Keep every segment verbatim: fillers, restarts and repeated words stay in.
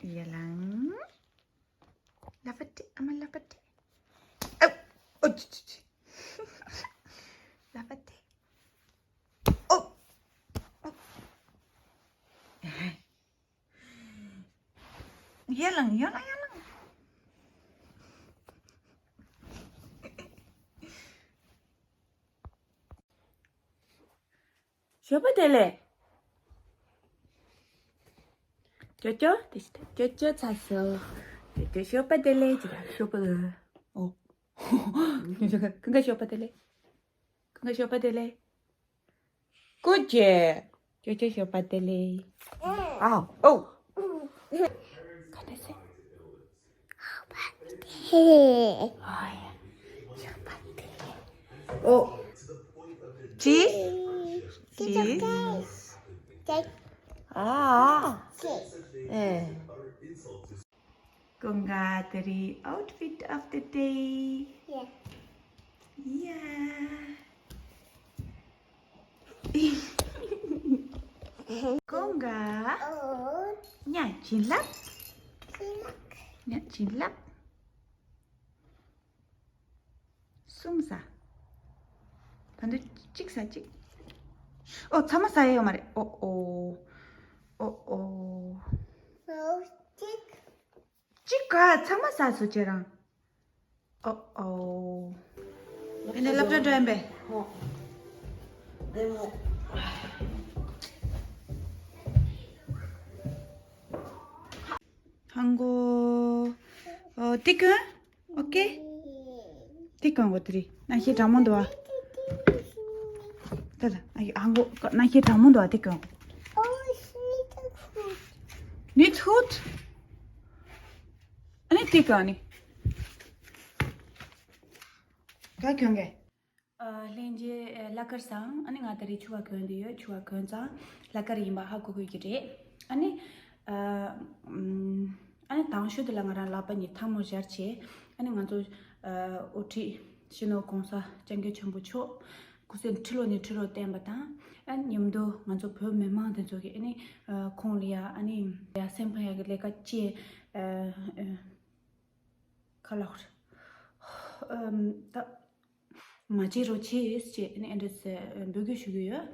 ཡ་ལང་། ལ་ཕ་ཏི། ཨ་མ་ལ་ཕ་ཏི། ཨ། ཨོ་ཅི་ཅི་ཅི། ལ་ཕ་ཏི། ཨོ། ཨོ། ཡ་ལང་། ཡ་ལང་། ཡ་ལང་། ཞོགས་པ་བདེ་ལེགས། ཅོ་ཅོ། དེ་ཅོ་ཅོ་ཚ་སོ། ཅོ་ཅོ་ཞོགས་པ་བདེ་ལེགས། ཅི་ད་ཞོགས་པ་ལ། ཨོ། ཀུན་དགའ་ཞོགས་པ་བདེ་ལེགས། ཀུན་དགའ་ཞོགས་པ་བདེ་ལེགས། ཀུ་ཅེ། ཅོ་ཅོ་ཞོགས་པ་བདེ་ལེགས། ཨའོ། ཨོ། ག་འདྲ་སེ། ཧེ། ཨ་ཡ། ཞོགས་པ་བདེ་ལེགས། ཨོ། ཅི། ཅི། ཨ། ཨ། ཨེ། ཀུན་དགའ་དེ་རིང་outfit of the day. Yeah. Yeah. ཀུན་དགའ། ཨོ། ཉ་བྱིན་རླབས། བྱིན་རླབས། ཉ་བྱིན་རླབས། གསུམ་ཟ། ད་དུང་གཅིག་ཟ་གཅིག་ཨོ་ཚང་མ་ཟ་ཡ་ཡོད་མ་རེད། ཨོ་ཨོ། ཨོ་ཨོ། ཨོ་གཅིག་གཅིག་ག་ཚང་མ་ཟ་སོ་ཁྱེད་རང་། ཨོ་ཨོ། ཨེ་ནས་སློབ་གྲྭ་འགྲོ་ཡིན་པས། ཧོ། བདེ་མོ། ཧང་གོ། ཨོ་ཏི་ཀུན། ཨོ་ཀེ། ཏི་ཀུན་གོ་ཏི་རི། ན་ཤེ་གྲང་མོ་འདུག་ཨ། ད་ད། ཨ་ཧང་གོ། ན་ཤེ་གྲང་མོ་འདུག་ཨ་ཏི་ཀུན། ནི་ཚུད། ཨ་ནི་ཏི་ཀུན་ནི། ག་གྱོན་གེ། ཨ། ལྷན་རྒྱས་ལྷག་དཀར་བཟང་། ཨ་ནི་ང་ད་རེས་ཕྱུ་པ་གྱོན་བསྡད་ཡོད། ཕྱུ་པ་གྱོན་ཙང་ལྷག་དཀར་ཡིན་པ་ཧ་གོ་དགོས་ཀྱི་རེད། ཨ་ནི། ཨ། ཨམ། ཨ་ནི་དང་ཤོས་དེ་ལ་ང་རང་ལག་པ་གཉིས་ཐལ་མོ་སྦྱར་བྱས། ཨ་ནི་ང་ཚོ། ཨ། དབུ་ཁྲིད་སྤྱི་ནོར་༸གོང་ས་༸སྐྱབས་མགོན་ཆེན་པོ་མཆོག་སྐུ་ཚེ་ཁྲི་ལོ་ནས་ཁྲི་ལོ་བརྟན་པ་དང་། ཨ་ནི་མཉམ་དུ་ང་ཚོ་བོད་མི་མང་དེ་ཚོ་གི་ཨ་ནི། ཨ། ཁོང་ལ་ཡ་ཨ་ནི་ཡ་སེམས་ཕམ་ཡག་གི་ལས་ཀ་བྱས། ཨ། ཨ། ཁ་ལག་ཨམ། ད། མ་བྱེད་རོགས་བྱེད་ཅེས་ཨ་ནི་ཨ་འདྲས་འབོད་སྐུལ་ཞུ་གི་ཡོད།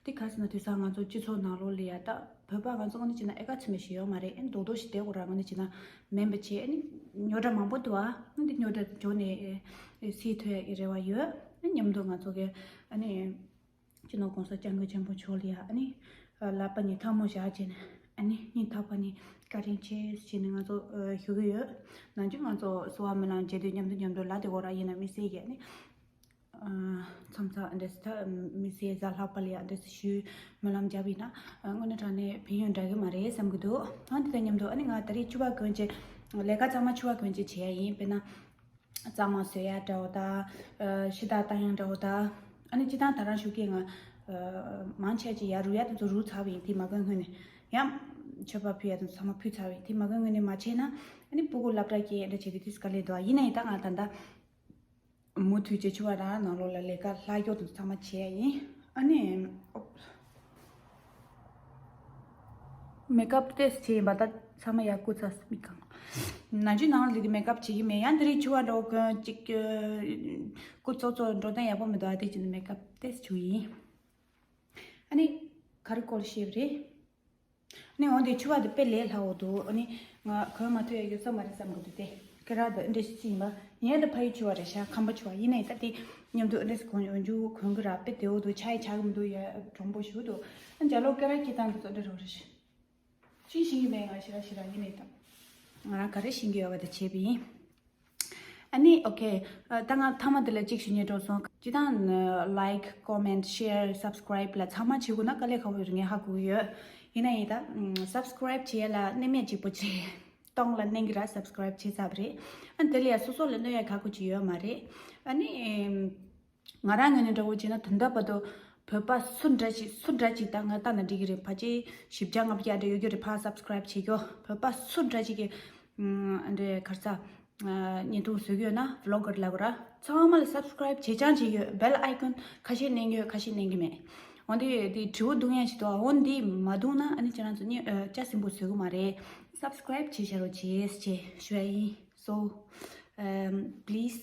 དེ་ག་ཟེར་ན་དུས་སང་ང་ཚོ་སྤྱི་ཚོགས་ནང་ལོགས་ལ་ཡ་ད་བོད་པ་ང་ཚོ་ཨ་ནི་བྱས་ན་ཨེ་ཀ་ཚིམ་པ་ཞིག་ཡོད་མ་རེད། ཨ་ནི་རྡོག་རྡོག་ཞིག་བསྡད་དགོས་ར། ཨ་ནི་བྱས་ན་མིན་པ་བྱས། ཨ་ནི་རྙོག་དྲ་མང་པོ་འདུག་ཨ། ཨ་ནི་རྙོག་དྲ་འཇོག་ནས་ཨེ་སེལ་ཐུབ་ཡ་གི་རེ་བ་ཡོད། ཨ་ནི་མཉམ་དུ་ང་ཚོ་གི་ཨ་ནི། སྤྱི་ནོར་༸གོང་ས་༸སྐྱབས་མགོན་ཆེན་པོ་མཆོག་ལ་ཡ་ཨ་ནི། ལག་པ་གཉིས་ཐལ་མོ་སྦྱར་བྱས་ནས་ཨ་ནི་སྙིང་ཐག་པ་ནས་བཀའ་དྲིན་ཆེ་ཞེས་ནས་ང་ཚོ་ཨ་ཞུ་གི་ཡོད། ནང་ཆོས་ང་ཚོ་གསོ་བ་སྨོན་ལམ་བྱེད་དུས་མཉམ་དུ་མཉམ་དུ་ལ་དེ་གོ་ར་ཡིན་ན་མི་སེར་གྱི་ཨ་ནི། ཨ། མཚམས་མཚམས་ཨ་འདྲས་ད་མི་སེར་གཟའ་ལྷག་པ་ལ་ཡ་ཨ་འདྲས་ཞུ་སྨོན་ལམ་བརྒྱབ་ཡིན་ན་དངོས་གནས་དྲང་གནས་ཕན་ཡོན་འདྲ་གི་མ་རེད་བསམ་གི་འདུག་ཨ་འདི་དང་མཉམ་དུ་ཨ་ནི་ང་ད་རེས་ཕྱུ་པ་གྱོན་བྱས་ལས་ཀ་ཚང་མ་ཕྱུ་པ་གྱོན་བྱས་བྱེད་ཡ་ཡིན། དཔེར་ན། གཙང་མ་བཟོ་ཡ་འདྲ་བོ་དང་། ཨ། ཕྱི་ཐག་བཏང་ཡ་འདྲ་བོ་དང་། ཨ་ནི་སྤྱིར་བཏང་ད་རང་ཞོགས་ཀས་ང་། ཨ། མང་ཆེ་ཅིག་ཡར་རུབ་ཡ་དེ་ཚོ་རུབ་ཚར་བ་ཡིན། དེ་མ་གོན་སྔོན་ནས་ཡང་མཆོད་པ་ཕུལ་ཡ་དེ་ཚོ་ཚང་མ་ཕུལ་ཚར་བ་ཡིན། དེ་མ་གོན་སྔོན་ནས་མ་བྱས་ན་ཨ་ནི་སྤུ་གུ་སློབ་གྲྭ་སྐྱེལ་ཡ་འདྲ་བྱེད་དུས་དེ་དཀའ་ལས་འདུག་ཡིན་ནའི་ད་ང་ད་ལྟ་མུ་མཐུད་ཅིག་ཕྱུ་པ་རང་ནང་ལོགས་ལ་ལས་ཀ་ལྷག་རྒྱུ་དེ་ཚོ་ཚང་མ་བྱས་ཡ་ཡིན། ཨ་ནི། མེ་ཀབ་ཏེས་བྱས་ཡིན་པ། ད་ཚང་མ་ཡར་བསྐུར་ཚར་སོང་མིག་གང་། ནང་ཆུ་ནང་ལ་ལི་གི་མེ་ཀབ་བྱེད་ཀྱི་མེད། ཡང་དེ་རིང་ཕྱུ་པ་འདྲ་བོ་གོན་ཅིག་སྐུ་ཚོགས་ཚོགས་འགྲོ་སྟངས་ཡག་པོ་མི་འདུག་ཨ་དེ་བྱས་ནས་མེ་ཀབ་ཏེས་བྱུང་ཡིན། ཨ་ནི་ག་རེ་སྐོར་བཤད་པ་རེད། ཨ་ནི་འོན་ཏེ་ཕྱུ་པ་དེ་དཔེ་ལས་སླ་བོ་འདུག་ཨ་ནི་ང་གོན་མ་ཐུབ་ཡ་ཡོད་ས་མ་རེད་བསམ་གི་འདུག་དེ་ཁྱེད་རང་དང་འདྲ་ཞིག་ཡིན་པ་ཡིན་ཡ། ད་ཕ་ཡུལ་ཕྱུ་པ་རེད་ཤག་ཁམས་པ་ཕྱུ་པ་ཡིན་ནའི་ད་དེ་མཉམ་དུ་ཨ་འདྲ་ཞིག་གོན་ཡོང་རྒྱུ་གོན་གི་ར་དཔེ་བདེ་བོ་འདུག་ཆ་ཡི་ཆ་གི་མི་འདུག་ཡ་གྲུང་པོ་ཞིག་འདུག་ཨ་ནི་ལོ་སྐད་ར་སྐྱེ་སྟངས་དེ་ཚོ་འདྲ་རོ་རེད་ཤག་ཅི་ཤེས་ཀྱི་མེད། ང་ཞེ་དྲག་ཞེ་དྲག་ཡིན་ནའི་ད་ང་རང་ག་རེ་ཤེས་ཀྱི་ཡོད་པ་དེ་བྱས་པ་ཡིན། ཨ་ནི་ཨོ་ཁེ། ཨ། ད་ང་མཐའ་མ་དེ་ལ་གཅིག་ཞུ་སྙིང་འདོད་སོང་། སྤྱིར་བཏང་ལའིཀ་ཀོ་མེན་ཊི་ཤེར་སབ་སི་ཀ་རའིབ་ལ་ཚང་མ་བྱེད་དགོས་ན་དཀའ་ལས་ཁག་པོ་རེད་ངས་ཧ་གོ་གི་ཡོད། ཡིན་ན་ཡིན་ད་སབ་སི་ཀ་རའིབ་བྱེད་ཡ་ལ་གནས་མེད་གཅིག་པོ་བྱས། སྟོང་ལ་གནོན་གི་ར་སབ་སི་ཀ་རའིབ་བྱས་ཚར་བ་རེད། ཨ་ནི་དེ་ལ་ཡ་སོ་སོ་ལ་གནོད་ཡ་ཁག་པོ་ཅིག་ཡོད་མ་རེད། ཨ་ནི། ང་རང་ངོས་ནས་འདྲ་བོ་བྱས་ན་ད་ལྟ་བར་དུ་བོད་པ་སུ་འདྲ་ཅིག་སུ་འདྲ་ཅིག་ད་ང་ལྟ་ན་འགྲིག་གི་རེད། ཕལ་ཆེར་བཞི་བརྒྱ་ལྔ་བརྒྱ་འདྲ་ཡོད་རྒྱུ་རེད། ཕར་སབ་སི་ཀ་རའིབ་བྱེད་རྒྱུ་བོད་པ་སུ་འདྲ་ཅིག་གི་ཨ་འདྲའི་ག་རེ་ཟ། ཨ། བརྙན་ཐུང་བཟོ་གི་ཡོད་ན་བི་ལོག་གར་ལབ་དགོས་ར། ཚང་མ་ལ་སབ་སི་ཀ་རའིབ་བྱེད་རྐྱང་བྱེད་ཀྱི་ཡོད། བེལ་ཨའི་ཀོན་ཁ་ཤས་མནན་གྱི་ཡོད། ཁ་ཤས་མནན་གྱི་མེད། འོན་ཏེ་དེ་དྲི་བ་བརྡུང་ཡ་ཞིག་འདུག་འོན་ཏེ་མ་བརྡུང་ན་ཨ་ནི་ཁྱེད་རང་ཚོ་ནི་ཨ་ལྕགས་སྲིན་པོ་བཟོ་གི་མ་རེད། Subscribe བྱེད་བྱ་རོགས་བྱེད་ཅེས་ཞུ་ཡ་ཡིན། So, um, please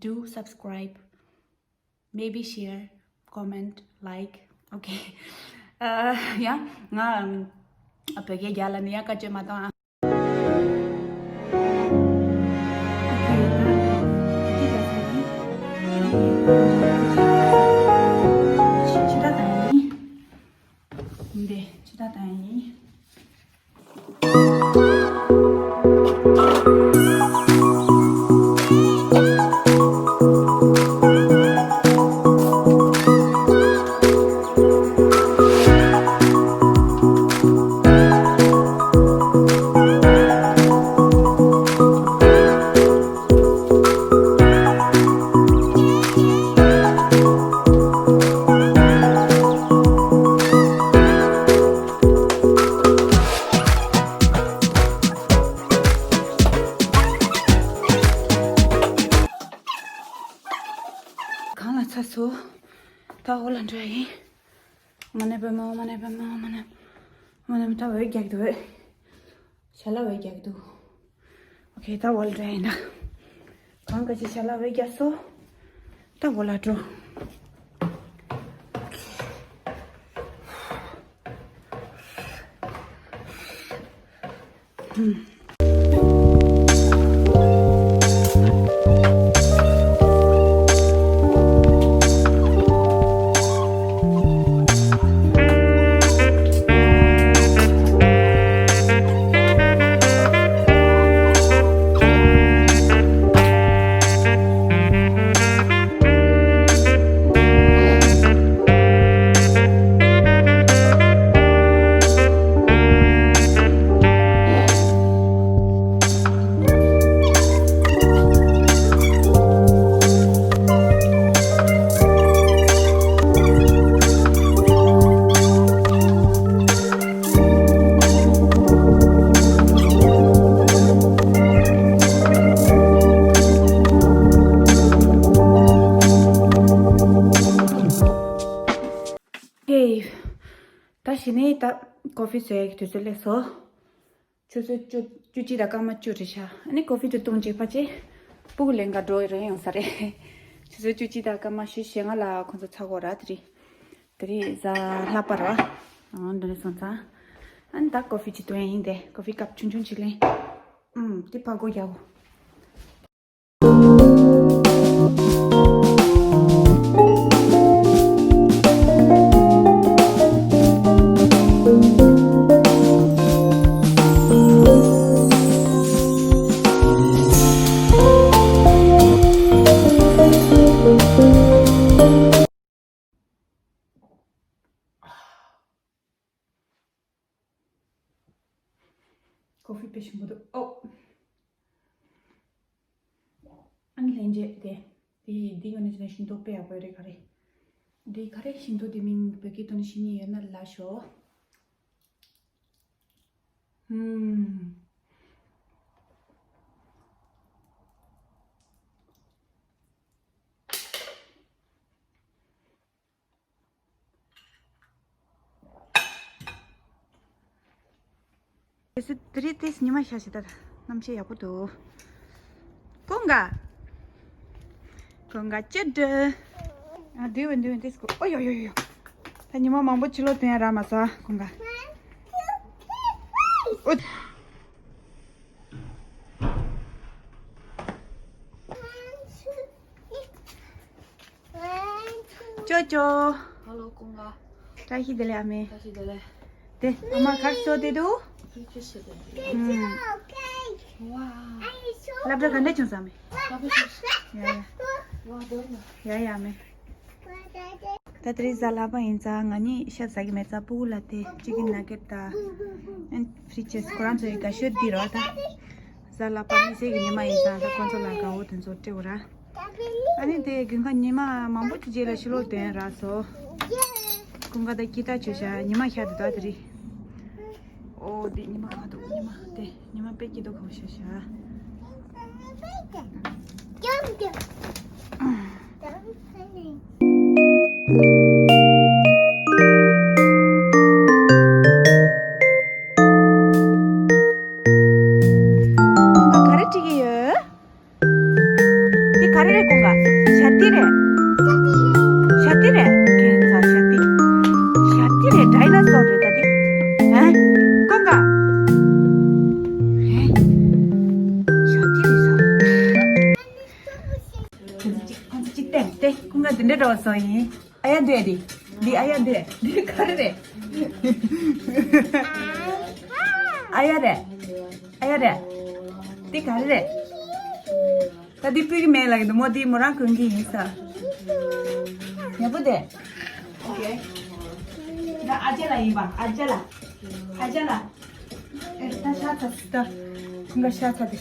do subscribe. Maybe share, comment, like. Okay. ཨ་ཡ། ང་ཨ་བོད་སྐད་རྒྱག་ལ་ནི་ཡ་བཀའ་བཀྱོན་མ་གཏོང་ཨ། འདི་ཕྱི་ད་ད་ཡིན། གང་ལ་ཚ་སོ། ད་འོ་ལ་འགྲོ་ཡ་ཡིན། མ་ནེ་པ་མ་མ་ནེ་པ་མ་མ་ནེ། མ་ནེ་ད་འོ་རྒྱག་འདུག་ཞལ་ལག་འོ་རྒྱག་འདུག་ཨོ་ཁེ། ད་འོ་ལ་འགྲོ་ཡ་ཡིན་ད། གང་ག་ཅི་ཞལ་ལག་འོ་རྒྱག་སོ། ད་འོ་ལ་འགྲོ། ཧེ། ད་གཞི་ནས་ད་ཀོ་ཧྥི་བཟོ་ཡག་གི་དུས་ཚོད་སླེབས་སོང་། ཆུ་ཚོད་བཅུ་བཅུ་གཅིག་དང་སྐར་མ་བཅུ་རེད་ཤག་ཨ་ནི་ཀོ་ཧྥི་དེ་བཏུང་བྱས་ཕར་ཆེར་སྤུ་གུ་ལེན་ག་འགྲོ་ཡི་རེད་ཡོང་ས་རེད། ཆུ་ཚོད་བཅུ་གཅིག་དང་སྐར་མ་ཞེ་ལྔ་ལ་ཁོང་ཚོ་ཚར་གོ་ར། དེ་རིང་དེ་རིང་གཟའ་ལྷག་པ་རེད་བ། འོ་འདི་ནས་སོང་ཙང་ཨ་ནི་ད་ཀོ་ཧྥི་ཅིག་བཏུང་ཡ་ཡིན་ཏེ། ཀོ་ཧྥི་ཀབ་ཆུང་ཆུང་ཅིག་ལེན། ཨུམ། དེ་ཕར་སྒོ་རྒྱག་གོ། ཀོ་ཧྥི་དཔེ་ཞིམ་པོ་འདུག་ཨོ། ཨ་ནི་ལྷན་རྒྱས་དེ། དེ་འདི་ངོ་ནས་བྱས་ན་ཤིང་ཏོག་དཔེ་ཡག་པོ་རེད། ག་རེ། འདི་ག་རེ། ཤིང་ཏོག་འདི་མིང་བོད་སྐད་ཐོག་ནས་ཤེས་ཀྱི་ཡོད་ན་ལབ་ཤོག་ཧུམ། དེ་སུ་དེ་རིང་ཏིས་ཉི་མ་ཤར་ཞིག་ད་གནམ་གཤིས་ཡག་པོ་འདུག་ཀུན་དགའ། ཀུན་དགའ་ཅི་འདྲ། ཨ་འདུས་བ་འདུས་བ་ཏིས་ཀོ། ཨོ་ཡོ་ཡོ་ཡོ། ད་ཉི་མ་མང་པོ་ཕྱི་ལོགས་ཐོན་ཡ་རག་མ་སོང་ཀུན་དགའ། ཨོ། ཅོ་ཅོ། ཧ་ལོ་ཀུན་དགའ། བཀྲ་ཤིས་བདེ་ལེགས་ཨ་མའི། བཀྲ་ཤིས་བདེ་ལེགས། དེ་ཨ་མ་གར་སོ་དེ་དུ། ཕི་ཅི་སི་དེ། ཨུམ། ཝ། སློབ་གྲྭ་ག་འདྲ་བྱུང་སོང་ཨ་མའི། ཡ་ཡ། ཝ་དོ་ཡ། ཡ་ཡ་ཨ་མའི། ད་དེ་རིང་གཟའ་ལྷག་པ་ཡིན་ཙང་ང་གཉིས་ཤ་ཟ་གི་མེད་ཙང་སྤུ་གུ་ལ་དེ་ཅི་ཀིན་ནག་གེ་ཊི་དང་། ཨན་ཕི་རི་ཅེས་ཁོ་རང་ཚོ་ཡི་དགའ་ཤོས་འདི་རོ་ད། གཟའ་ལྷག་པ་དམིགས་བསལ་གྱི་ཉི་མ་ཡིན་ཙང་ད་ཁོ་ཚོ་ལ་དགའ་བོ་དེ་ཚོ་སྤྲད་འོ་ར། ཨ་ནི་དེ་དགུན་ཁ་ཉི་མ་མང་པོ་གི་རྗེས་ལ་ཕྱི་ལོགས་ཐོན་རག་སོང་། ཀུན་དགའ་ད་ཀི་ཏ་བྱོས་ཤག་ཉི་མ་ཤར་འདུག་ད་དེ་རིང་། ཨོ་འདི་ཉི་མ་ག་འདུག་ཉི་མ་དེ་ཉི་མ་དཔེ་སྐྱིད་པོ་ག་པར་ཤར་ཤག་ཀྱང་ཀྱང་། ཀྱང་ཀྱང་། དེ་འདྲ་འགྲོ་སོང་ཡིན། ཨ་ཡ་འདི་འདི། འདི་ཨ་ཡ་འདི། འདི་ག་རེ་རེད། ཨ་ཡ་རེད། ཨ་ཡ་རེད། འདི་ག་རེ་རེད། ད་འདི་ཕུད་ཀྱི་མེད་ལབ་ཀྱི་འདུག་མོ་འདི་མོ་རང་གོན་གྱི་ཡིན་ས། ཉེ་པོ་དེ། ཨོ་ཁེ། ད་ཨ་ཅག་ལགས་ཡིན་པ། ཨ་ཅག་ལགས། ཨ་ཅག་ལགས། ཨེ་ད་ཤ་ཚ་ད། ཁོང་ག་ཤ་ཚ་དེ།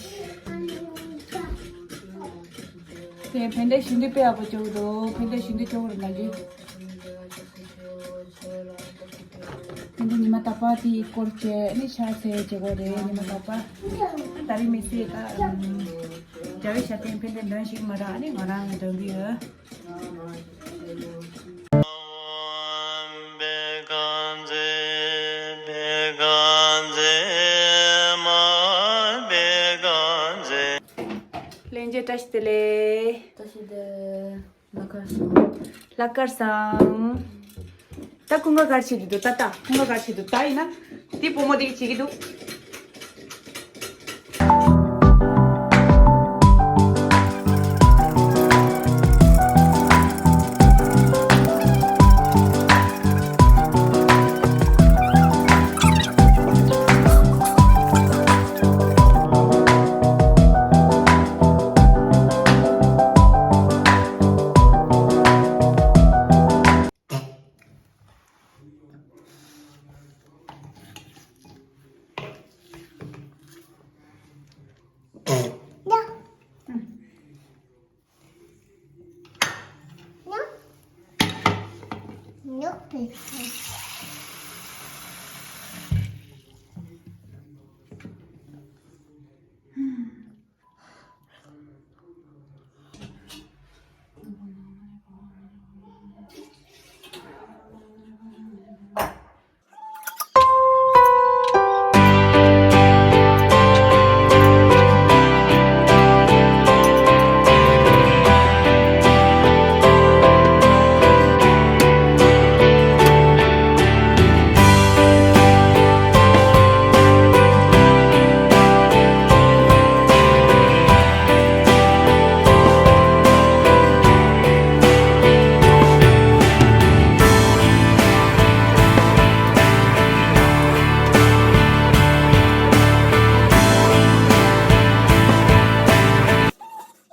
དེ་ཕན་འབྲས་ཞུ་འདི་དཔེ་ཡག་པོ་བྱུང་འདུག་ཕན་འབྲས་ཞུ་འདི་བྱུང་རུ་ལ་གི། ཕན་འབྲས་ཉི་མ་རྟག་པར་དེའི་སྐོར་བྱས་ནི་ཤ་ཚའི་བྱེད་སྒོ་རེད། ཉི་མ་རྟག་པར། ད་རིང་མི་སྲིད་ད། རྒྱ་བོད་ཤ་ཚའི་ཕན་འབྲས་འདོན་ཞིག་མ་རག་ནི་ང་རང་འདོན་གི་ཡོད། ལན་རྒྱས་བཀྲ་ཤིས་བདེ་ལེགས། བཀྲ་ཤིས་བདེ་ལེགས། ལྷག་དཀར་བཟང་། ལྷག་དཀར་བཟང་། ད་ཁོང་ག་གར་བྱེད་ཀྱི་འདུག་ད་ད་ཁོང་ག་གར་བྱེད་འདུག་ད་ཡིན་ན། དེ་བུ་མོ་དེ་གིས་བྱེད་ཀྱི་འདུག་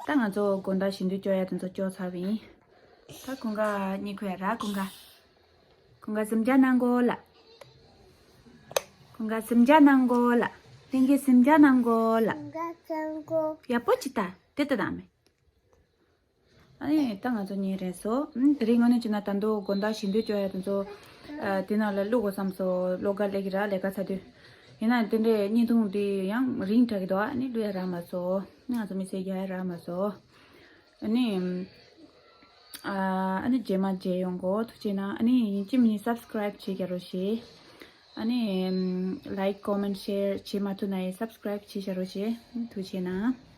ད་ང་ཚོ་དགོང་དག་ཞིམ་འདུས་སྐྱོར་ཡ་དེ་ཚོ་སྐྱོར་ཚར་བ་ཡིན། ད་ཁོང་ག་གཉིད་ཁུག་ཡ་ར། ཁོང་ག་ཁོང་ག་གཟིམ་འཇག་གནང་གོ་ལགས། ཁོང་ག་གཟིམ་འཇག་གནང་གོ་ལགས། ལྷན་རྒྱས་གཟིམ་འཇག་གནང་གོ་ལགས། ཡག་པོ་ཅིག་ལྟ། དེ་ལྟ་དང་མེད། ཨ་ནི་ད་ང་ཚོ་གཉིད་རན་སོང་། ཨ་ནི་དེ་རིང་དངོས་གནས་བྱས་ན་ད་དུང་དགོང་དག་ཞིམ་འདུས་སྐྱོར་ཡ་དེ་ཚོ། ཨ་དེ་ནང་ལ་བླུག་དགོས་བསམ་སོང་། བློ་དཀར་སླེབས་ཀྱི་ར། ལས་ཀ་ཚར་དུས། ཡིན་ན་དེ་འདྲའི་བརྙན་ཐུང་འདི་ཡང་རིང་དྲགས་ཀྱི་འདུག་ཨ་ནི་བླུག་ཡ་རག་མ་སོང་། ང་ཚོ་མི་ཚེ་རྒྱག་ཡ་རག་མ་སོང་། ཨ་ནི། ཨ་ཨ་ནི་རྗེས་མ་མཇལ་ཡོང་གོ། ཐུགས་རྗེ་གནང་། ཨ་ནི་ཡིན་གཅིག་མིན་གཅིག་སབ་སི་ཀ་རའིབ་བྱེད་རྒྱ་རོགས་བྱེད། ཨ་ནི་ལའིཀ་ཀོ་མེན་ཤེར་བྱེད་མ་ཐུབ་ན་ཡང་སབ་སི་ཀ་རའིབ་བྱེད་རྒྱ་རོགས་བྱེད། ཐུགས་རྗེ་གནང་།